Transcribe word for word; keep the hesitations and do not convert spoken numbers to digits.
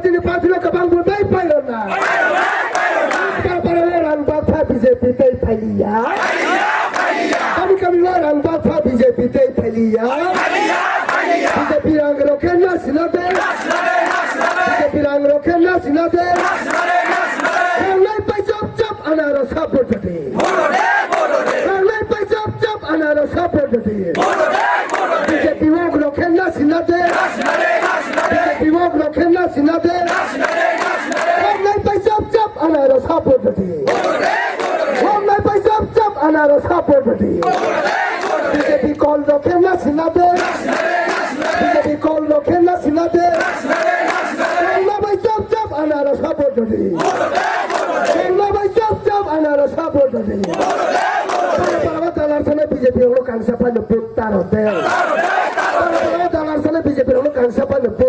Chini party no kabang bo dai pairona. Para para o rang baksa B J P dai pailiya. Kami kami o rang baksa B J P dai pailiya. B J P rang rokhe na sinade. B J P rang rokhe na sinade. Rang nai pai chop chop anaro support de. Rang nai pai chop chop anaro support de. B J P wok rokhe na sinade. B J P wok rokhe na sinade. Rang nai pai chop chop anaro support de. Rang nai pai chop chop anaro support de. B J P kol rokhe na sinade. B J P kol rokhe na sinade. Rang nai pai chop chop anaro support de. Rang nai pai chop chop anaro support de. Para para dalar sene B J P rokno kangsa paino vote taro de. Para para dalar sene B J P rokno kangsa paino vote